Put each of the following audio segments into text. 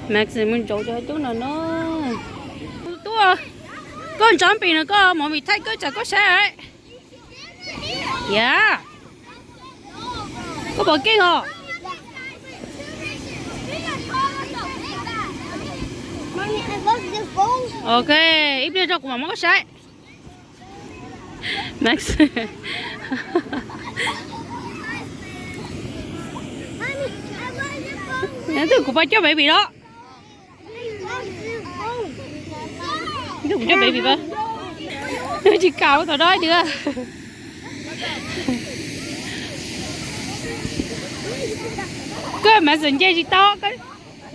Max mus ntsaum cov cub no no. Tub, koj ntsaum pem no koj mus vim thaij koj tsam koj saib. Yam, koj pom keej os. Ok, ib pliag tso kuv mam muab koj saib. Max, twb kuv pab coj baby los. Twb kuv coj baby pab. Tsis kam ua tau dab tsi. Koj Max nce tsis tau.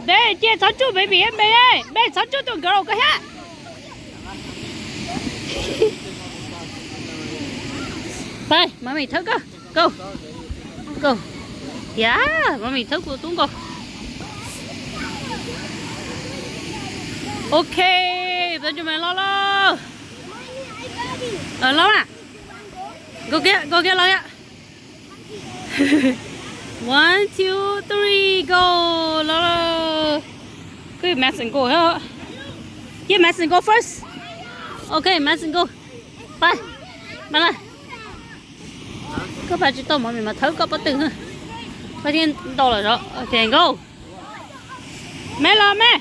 Npe cia txhob tsuj baby, npe, npe txhob tsuj tus nkawd los koj thiab. Pab, mommy thawb koj. Go. Go. Yam, mommy thawb kuv tub nkaus. Ok, peb cov me los los. Los mas. Go kiag, go kiag los kiag. One, two, three, go. Los los. Koj Madison go thiab. Cia Madison go first. Ok, Madison go. Pab, pab na. Koj pab tsis tau mommy mas thawb koj pob tw. Koj thiaj ntau lawm os. Ok, go. Me los me.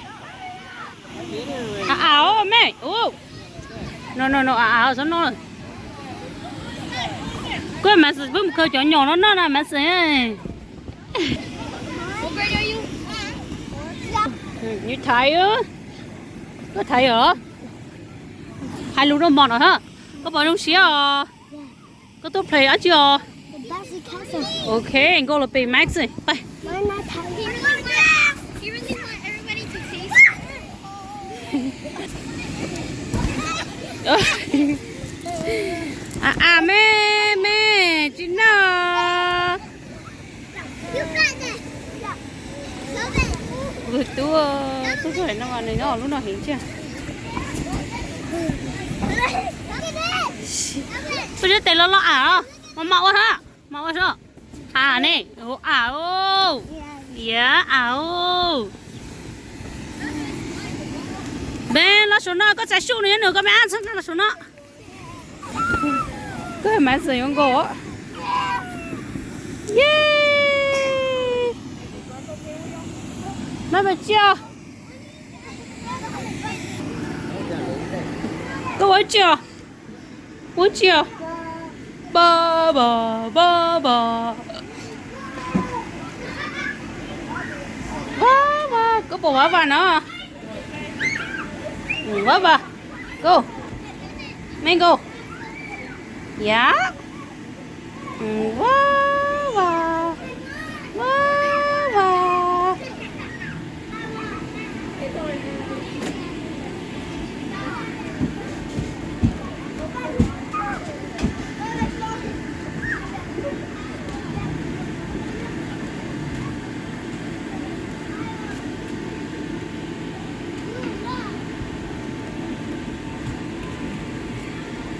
A a os me. No no no, a a os, txhob noj. Koj Madison pheej mus khaws cov nyom no noj na Madison. Yus thaiv, koj thaiv os. Hais lus rau mom no thiab. Koj puas zoo siab os? Koj tuaj play dab tsi os? Ok, nkauj los pem Max, pab. A a me, me tsis noj. Kuv tus tub, tub txog no nws nyob lub no heev thiab. Koj tsis tes los los am os, mas mam ua hab, mam ua soj. A ne, a o, yam a o. Npe los saum no, koj txais suj nws nyob nws koj me ab txhob nqa los saum no. Koj Madison yuav nkaus. Ye, no pab tsi os? Koj ua ib tsi os? Ua tsi os? Ba ba ba ba. Ba ba, koj puas vas vas no? Vas vas. Go. Me go. Yam. Vas vas, vas vas.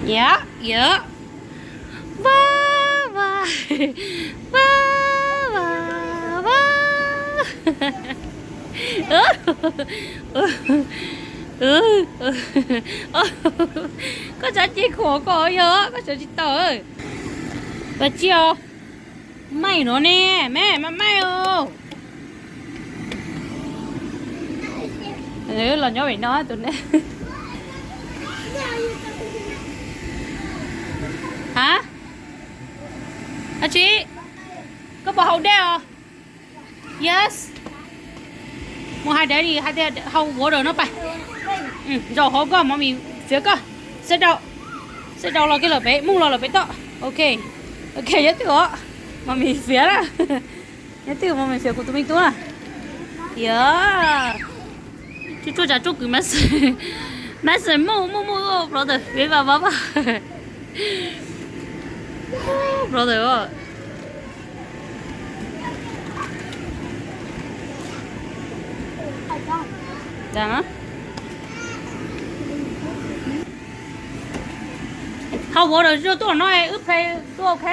Yam, yam. Vas vas, vas vas, vas. Koj tsav ceg khuam koj yog koj sawv tsis tau. Pab tsi os? Maij no ne, me mas maij os. Los nyob pem no tus ne. Hab, dab tsi? Koj puas haus dej os? Yes. Mus hais daddy hais tias haus water no pab. Zaum hauv koj, mommy fiav koj. Sit down. Sit down los kiag lawm pem, move los lawm pem toj. Ok. Ok, nyob twj os. Mommy fiav na. Nyob twj, mommy fiav kuv tus me tub na. Yog. Tsuj tsuaj tsav tsuj kwv Mason. Mason move move move, brother, vej vas vas vas. Brother. Haus water tuaj no, wb play tuaj, ok.